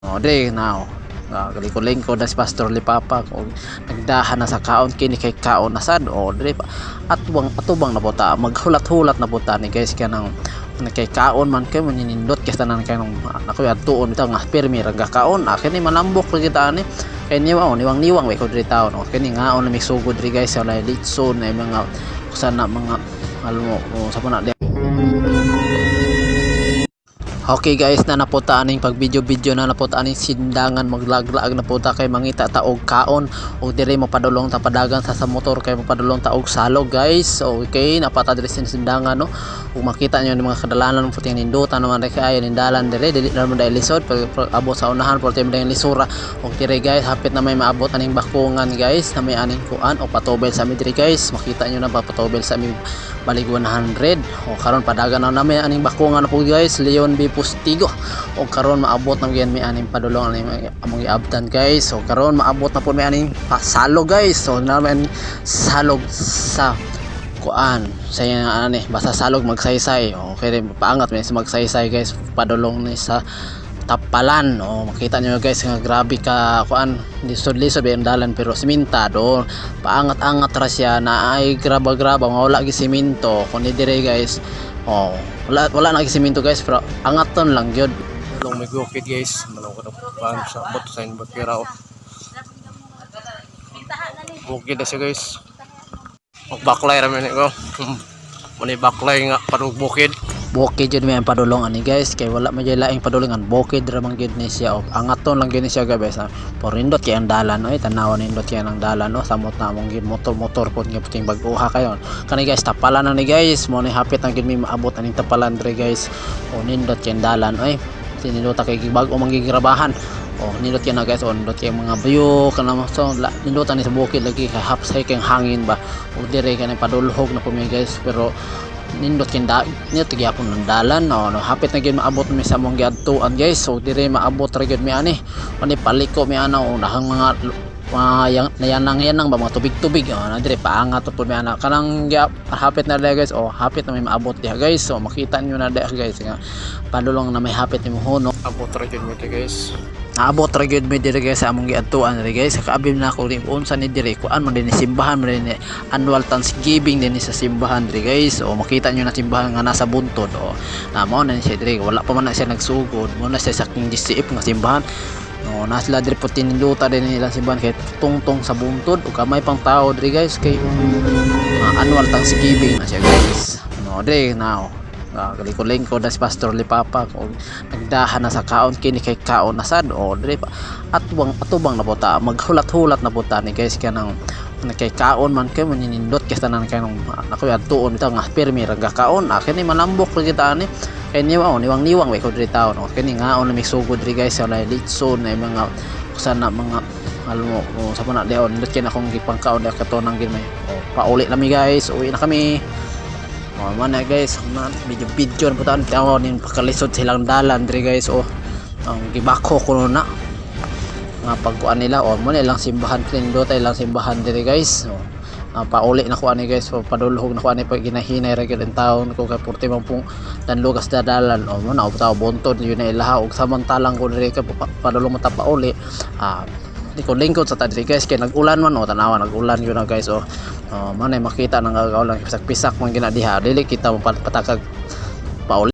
O dire now. Lingkod-lingkod na si Pastor Lipapak og nagdahan na sa kaon kini kay kaon na sad. O dire pa atwang atubang na po ta, maghulat-hulat na po ta ni guys, kanang kay kaon man kay maninindot kay tanan kay nung nakoy adtuon bitaw nga pirmi ra kaon. Kini malambok ra kita ani kay niwa, oh, niwang-niwang way ko diri taon. Oh, kini ngaon na may sugod diri guys, sa litson na mga sana mga alam mo, oh, sa na. Okay guys, na naputa aning pag video video na naputa aning sindangan, maglaglaag na puta kay mangita ta og kaon og dire mapadulong ta padagan sa motor kay mapadulong ta og salog guys. So, okay, napata diri sa sindangan, no. Ug makita niyo ni mga kadalanan puting nindutan naman kay ayo nindalan dire, dili na mo dahil lisod pag abot sa unahan, porte mo dahil lisura. Og dire guys, hapit na may maabot aning bakungan guys, na may aning kuan o patobel sa mi dire guys. Makita niyo na ba patobel sa mi balig 100. O karon padagan na namin aning bakungan na po guys, Leon B Postigo. O karon maabot na gyud mi aning padulong aning among giabtan guys. So karon maabot na po mi aning pasalog guys. So na may salog sa kuan sa ani basta salog Magsaysay. Okay rin paangat mi sa Magsaysay guys, padulong ni sa Tapalan. O makita niyo guys nga grabe ka kuan, lisod-lisod ba yung dalan pero simentado, paangat-angat ra siya na ay graba-graba nga wala gi simento kundi dire guys. Oh, wala wala na gi simento guys, pero angaton lang gyud. Long may bukid guys, manong ko paan sa bot sa bakira, oh. Bukid na siya guys. Magbaklay ra man ko. Muni baklay nga parang bukid. Bukid jud may ang padulong ani guys, kay wala man jud laing padulongan, bukid ra man gyud ni siya. O angaton lang gyud ni siya guys, ha. Pero nindot kay ang dalan oy, tanawa, nindot kay ang dalan, no. Samot na among gid motor-motor pod nga puting bag-oha kayo kani guys. Tapalan na ni guys, mo ni hapit na gyud mi maabot aning Tapalan dre guys. O nindot kay ang dalan oy, sinindota kay bag-o man gigrabahan. O nindot kay na guys, o nindot kay mga bayo kana so nindutan ni sa bukid lagi kay hapsay kay hangin ba. O dire kani padulhog na po mi guys, pero nindot kay da nindot gyapon ng dalan, no, no. Hapit na gyud maabot mi sa among giadtuan guys. So dire maabot ra gyud mi ani ani paliko mi ana, unahang mga yang nayanang-yanang ba, mga tubig-tubig, oh, na dire paangat po mi ana kanang hapit na dire guys. Oh, hapit na may maabot diha guys. So makita niyo na diha guys nga padulong na may hapit ni mo, no. Abot ra gyud mi guys. Naabot ra gyud mi dire guys sa among giadtuan dire guys. Kaabim na ako rin unsa ni dire, kuan man din ni simbahan man din ni annual thanksgiving din ni sa simbahan dire guys. O makita niyo na simbahan nga nasa buntod. O na mao na ni siya dire, wala pa man na siya nagsugod, mo na siya sa King GCF nga simbahan. No, na sila dire po tininduta din nilang simbahan kay tungtong sa buntod ug gamay pang tao dire guys kay annual thanksgiving na siya guys. No, dire now. Lingkod-lingkod na si Pastor Lipapak og nagdahan na sa kaon kini kay kaon na sad. O dire pa atwang atubang na po ta, maghulat-hulat na po ta ni guys, kanang kay kaon man kay maninindot kay tanan kay nung nakoy adtuon bitaw nga pirmi ra kaon. Kini malambok ra kita ani kay niwa, oh, niwang-niwang way ko diri taon. Oh, kini ngaon na may sugod diri guys, sa litson na mga sana mga alam mo, oh, sa na diha, nindot kay na akong gipangkaon diha katonang gid may. Oh, pauli na mi guys, uwi na kami. Oh, man na guys, man video video na po taon tawo nin pakalisod silang dalan diri guys. Oh, ang gibako ko na nga pagkuan nila. Oh, mo na ilang simbahan, nindot ilang simbahan diri guys. Oh, pauli na ko ani guys, so, padulhog na ko ani pag ginahinay ra gyud ang taon ko kay purti man pong danlugas dadalan. Oh, mo na tawo buntod yun na ilaha og samantalang ko diri kay padulong mata pauli. Lingkod-lingkod sa ta diri guys kay nag-ulan man. Oh, tanawa, nag-ulan yun na guys. Oh, oh man ay makita nang kaulan, pisak-pisak man gina diha, dili kita mapatakag pauli.